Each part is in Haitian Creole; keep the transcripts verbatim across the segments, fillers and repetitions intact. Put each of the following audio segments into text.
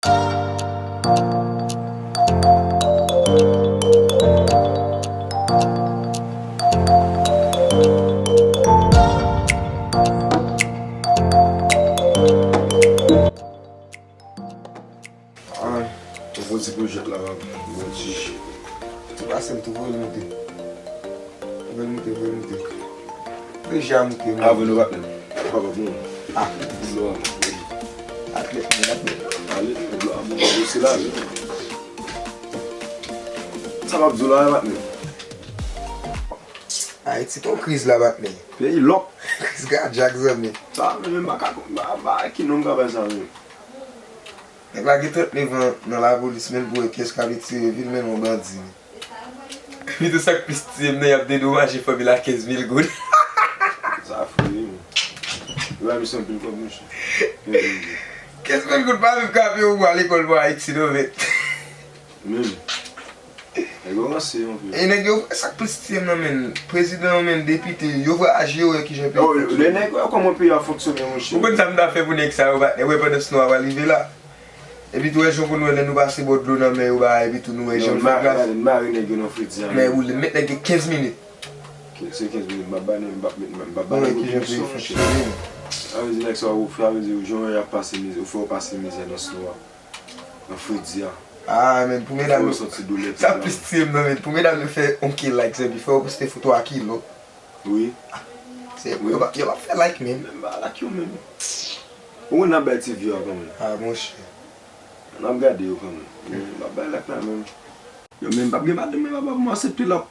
Ay, yon bon ti pwojè la, bon ti. Ti pase m tou, voye l moute. Voye l moute, voye l moute. Deja moute, man. Avè nou, patnè. Papa, bon. Ah. Dlo a. Atlet, men, atlet. Ale, dlo a, bon, se la, wi. Sa m ap di w la, patnè. Ayiti, ton kriz la, patnè. Peyi lòk. Kriz kadyak, zanmi. Sa, men, men, makak, ba, ba, ki non m ka bay sa, men? Nèg la gen trannnev an nan lapolis, men l pou wè kiyès k ap etire vi l, men yon bandi, men. Pito sa k plis tiye m nan, y ap dedomaje fanmi l a kenz mil goud. Sa fou, wi, men. Yo ba misye anpil kòb, monchè. Kenz mil goud pa menm ka peye yon mwa lekòl pou Ayiti, non, men. Men. Nèg yo ranse, monchè. E nèg yo, sa k plis tiye m nan, men. Prezidan, men, depite, yo vwayaje, yo wè kijan peyi fonksyone. Nèg yo, kòman peyi a fonksyone, monchè. Ou konn sa m ta fè pou nèg sa yo, patnè? Wè pandan snow a pral rive la. Epi tou, wè jan w konn wè lè nou pase bò dlo nan mè yo, ba, epi tou nou wè jan l fè glas. Mare nèg yo nan fredi a. Men ou met nèg yo kenz minit. Se kenz minit, m ap ba nèg, m ap met, m ap ba nèg yo presyon, monchè. Sa vle di nèg sa yo fè, sa vle di jan y ap pase mizè, yo fè w pase mizè nan snow a. Nan fredi a. Ah, men, pou medam yo, sa plis tiye m nan, men. Pou medam yo fè on K like, se pi fò yo poste foto a kilo. Wi. Se, yo pa, yo pa fè like, men. Men m pa like yo, men. Ou konn n ap bay ti view a kanmenm. Ah, monchè. N ap gade yo kanmenm. Men m ap bay like la, men. Yo, men m p ap gen madanm, men papa, pou m aksepte l ap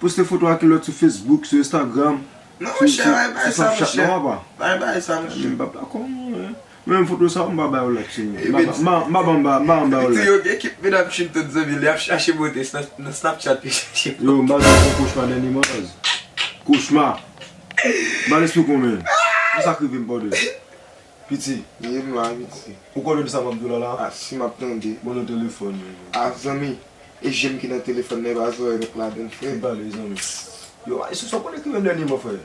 poste foto a kilòt sou Facebook, sou Instagram, sou, sou, sou Snapchat, non, papa. Bay bay sa, monchè. Men m p ap dakò, non, men. Menm foto sa yo, m pa ba yo like sou li. M pa, m pa, m pa ba yo like. Yo gen ekip medam Chin tout zanmi l, y ap chache bote nan, nan Snapchat, yo chache bote. Yo, m pa janm fè kochma dènyèman, baz. Kochma. M pa esplike w, men. Konsa k rive m, brother. Piti. Ye m la, piti. Ou konn sa m ap di w la, la? Ah, si m ap tande. Bon, nan telefòn, men. Ah, zanmi. E je m ki nan telefòn nan, e pa zòrèy nou k ladan l, frè. Fin pale, zanmi. Yo, Ayisyen, sa w konnen ki menm dènyèman, frè?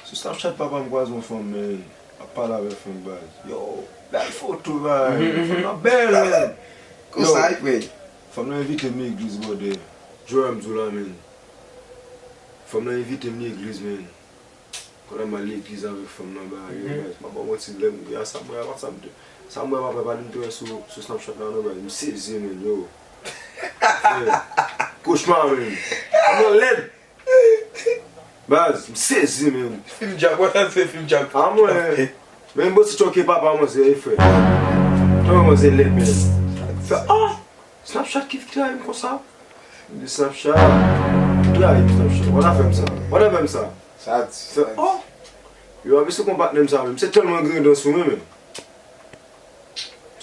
Sou Snapchat, papa m kwaze yon fanm, men, ap pale avèk fanm, baz. Yo, bèl foto, baz. Fanm nan bèl, men. Konsa, frè. Fanm nan envite m nan legliz, brother. Jodi a m di w la, men. Fanm nan envite m nan legliz, men. Kounye a m al legliz avèk fanm nan, ba, yo, baz, m ap ba w manti, lè m rive a sa m wè a, sa m te, sa m wè a, papa, li m te wè sou, sou Snapchat la, non, baz, m sezi, men, yo. Frè, kochma, men. Fanm nan lèd. Baz, m sezi, men. Fim djab, wè sa se fim djab. Ah, mwen. Men, bon, si choke papa, mwen, se, e, frè. Mwen, mwen, se lèd, men. Fè, ah! Snapchat ki trayi m konsa? M di Snapchat. Trayi m Snapchat. Ou pa ta fè m sa. Ou pa ta fè m sa. Sa di, sa di. Oh! Yo, a, misye kon patnè m sa menm. Se tèlman griyen dan sou mwen menm.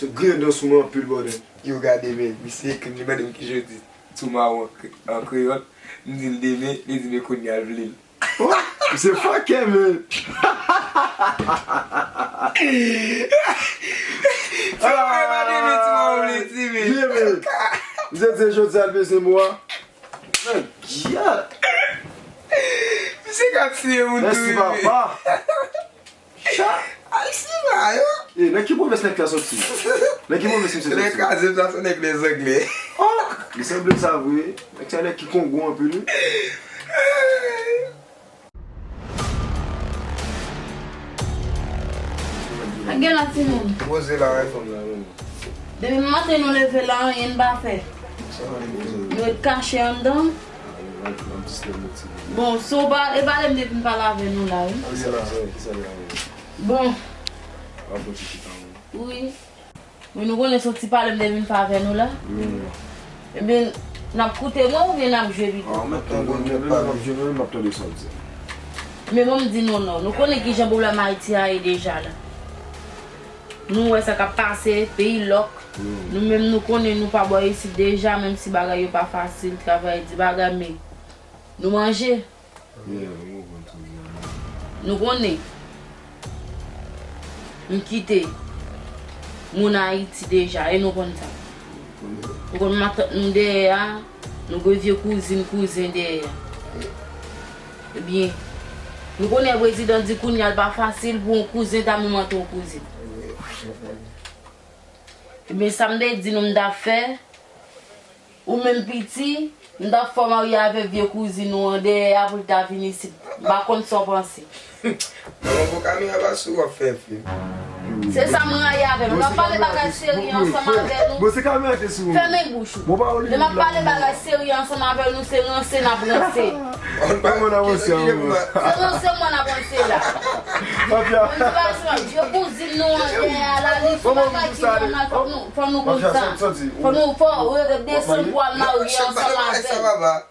Se griyen dan sou mwen anpil, brother. Yo gade, men, misye ekri m, li mande m kijan yo di tou mawon an kre-, an kreyòl. M di l demen, li di men kounye a l vle l. Oh, misye fakè, men. Ti mwen pa demen, ti mwen vle di, men. Byen, men. Misye di jodi a l bezwen mo a. Men, gad. Misye ka tiye moun tou, wi. Mèsi, papa. Cha. Al sila, yo. E, nan ki pwovens nèg sa soti? Nan ki pwovens misye soti? Nèg kraze m sa, se nèg Lèzanglè. Oh, li sanble sa vre. Nèg sa nèg ki kongo anpil, wi. Ak gen la, timoun. Poze la, wi. Depi maten nou leve la, anyen n pa fè. Nou ret kache anndan. Bon, so, ba, e pale m te vin pale avè nou la, wi. Bon. Wi. Wi, nou konnen se yon ti pale m te vin fè avè nou la. Ebyen, n ap koute mwen oubyen n ap jwe pito? Ah, m ap tande, m ap tande sa w di. Men bon, m di nou non. Nou konnen kijan pwoblèm Ayiti a ye deja la. Nou wè sa k ap pase, peyi lòk. Nou menm nou konnen nou pa bò isit deja, menm si bagay yo pa fasil, travay di bagay, men nou manje. Yeah, m konprann sa w di a, men. Nou konnen. M kite moun Ayiti deja, e nou konn sa. Nou konn matant nou dèyè a, nou gen vye kouzin, kouzen dèyè a. Ebyen, nou konnen prezidan di kounye a l pa fasil pou yon kouzen ta moumante yon kouzin. Men sa m te di nou m t ap fè, ou menm piti, m t ap fè w marye avèk vye kouzin ou an dèyè a pou l ta vin isit. M pa konn sa w panse. Manman, bon, kamera pa sou w ap fè fim. Se sa m rayi avè nou. N ap pale bagay serye ansanm avè nou. Bon, se kamera ki sou ou. Fèmen bouch ou. Bon, pa ou li. Lè m ap pale bagay serye ansanm avè nou, se ranse n ap ranse. Kòman n avanse an? Se ranse mwen n ap ranse la. Mafya. Mwen di bagay sou vye kouzin nou an dèyè a la, li fè bagay ki nòmal, fò nou, fò nou konn sa. Fò nou, fò w desann pou al marye ansanm avè l.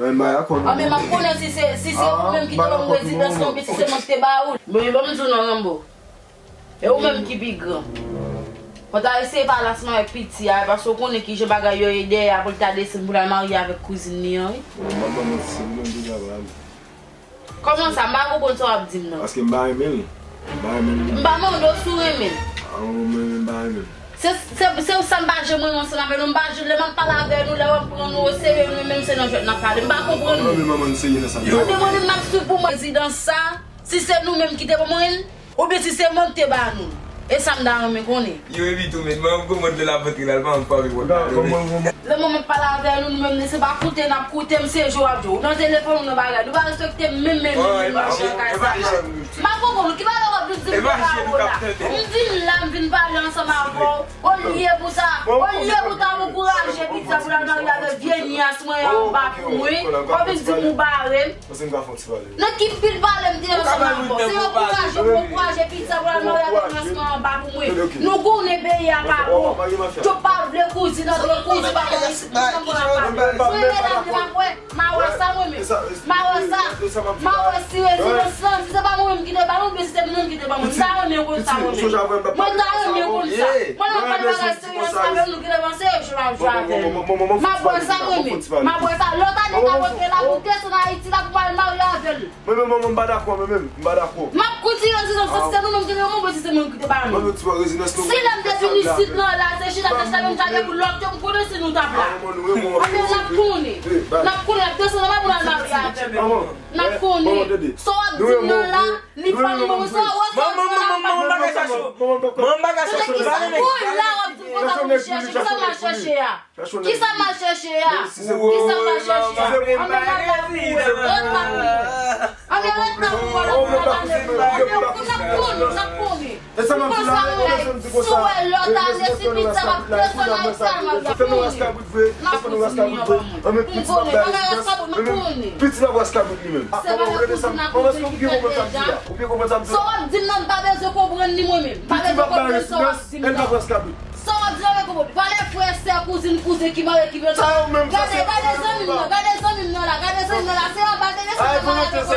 Anben, m ap konnen si se, si se ou menm ki te ban m rezidans lan, oubyen si se mwen ki te ba ou l. Bon, ban m di w non, Ranbo. E ou menm ki pi gran. Fò w ta eseye pale ansanm avèk piti a, paske w konnen kijan bagay yo ye dèyè a, pou l ta desann pou l al marye avèk kouzin li an, wi. Bon, manman, mwen, se ou menm ki travay. Kòman sa? M pa konprann sa w ap di m nan. Paske m pa renmen l. M pa renmen l. M pa mande w si w renmen l. A, mwen, mwen, m pa renmen l. Se, se, se sa m pa janm renmen ansanm avè nou. M pa janm, lè m ap pale avè nou, lè w ap pran nou oserye, nou menm se nan jwèt n ap pale. M pa konprann nou. Mwen, mwen, mwen, serye nan sa m pale. Mande mwen, m ap swiv pou mwen. Prezidans sa, si se nou menm ki te ban mwen l, oubyen si se mwen ki te ba nou l. E sa m ta renmen konnen. Yo, epi tou, men, mwen, m konprann lè l ap antre la, l pa, m pa vle wè. Lè mwen, m ap pale avè nou, nou menm, se pa koute n ap koute m, se jwe w ap jwe. Ou nan telefòn, ou nan bagay. Nou pa respekte m menm, menm, menm, menm, nan kay sa. M pa konprann ou. Ki bagay w ap vin di m de pawòl la? M vin la, m vin pale ansanm avè w. Olye pou sa, olye pou ta ankouraje pitit sa pou l al marye avèk vye nyas mwen an anba pou mwen, w ap vin di m ou bare m. Nan ki pil pale m te ansanm avè w? Se ankouraje pou ankouraje pitit sa pou l al marye avèk nyas mwen anba pou mwen. Nou konnen peyi a pa bon. Trump pa vle kouzin, antre kouzin pa konn isit, nou konn konn ap pale. Mwen medam, m ap wè. M a wè sa mwen menm. M a wè sa. M a wè si rezidans lan, si se pa mwen menm ki te ba nou, oubyen si se nou menm ki te ba mwen. M ta renmen konn sa mwen menm. Mwen ta renmen konn sa. Mwen nan pale bagay serye ansanm avè nou ki te panse yo jwe ap jwe avè nou. M ap wè sa mwen menm. M ap wè sa. Lòt ane m ap antre la pou desann Ayiti la pou m al marye avè l. Mwen menm, mwen, mwen, m pa dakò, mwen menm. M pa dakò. M ap kontire rezidans lan, si se nou menm ki te ba mwen, oubyen si se mwen menm ki te ba nou. Si lè m te vin isit lan la, se chita tèt la menm jan pou lòt yo, m konnen si nou t ap la. Anben, n ap konnen. N ap konnen, n ap desann anba pou n al marye avè m. N ap konnen. Sa w ap di m nan la, li pa bon, sa w wè sa w di nan la pa bon. Manman, manman, manman, bagay sa cho. Manman, bagay sa cho. Kisa w la w ap di konsa pou m chèche? Kisa m al chèche a? Kisa m al chèche a? Kisa m al chèche a? Anben, n ap la pou ou. Anben, ret la pou ou. Anben, n ap konnen, n ap konnen. Konsa nou la, si w wè lòt ane, si pitit sa p ap desann Ayiti, sa m ap konnen. N ap kontini anba mwen. Pou m konnen, bagay raskabwit, m ap konnen. Pitit la raskabwit li menm. Se pa la kouzin ak kouzin ki fèt deja. Sa w ap di m nan, m pa bezwen konprann li mwen menm. M pa bezwen konprann sa w ap di m nan. Sa w ap di la, men konprann. Valè frè, sè, kouzin, kouzen ki marye, ki byen. Gade, gade zanmi m nan, gade zanmi m nan la, gade zanmi m nan la. Se anba l te desann nan la, gade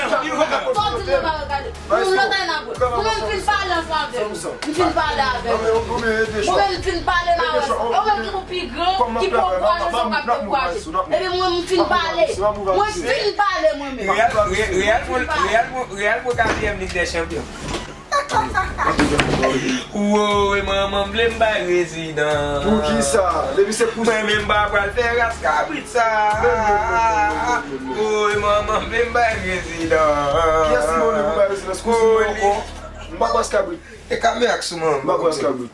zanmi m nan la. Sa w di m nan pa gade. Yon lòt ane n ap wè. Mwen menm m fin pale ansanm avè l. M fin pale avè l. Mwen menm m fin pale, m a wè sa. Ou menm ki pou pi gran, ki poko aje, sa w ka dekouraje. Epi mwen menm m fin pale. Mwen fin pale mwen menm. Real, Real, Real, Real pou katriyèm Lig dè Chanpyon. Woy, manman m vle m bay rezidans. Poukisa? Depi se pou... Mwen menm pa pral fè ras kabrit sa. Woy, manman m vle m bay rezidans. Kiyès ki vle pou bay rezidans? Kouzin mwen ankò. M pa pran ras kabrit. E kamera k sou manman m. M pa pran ras kabrit.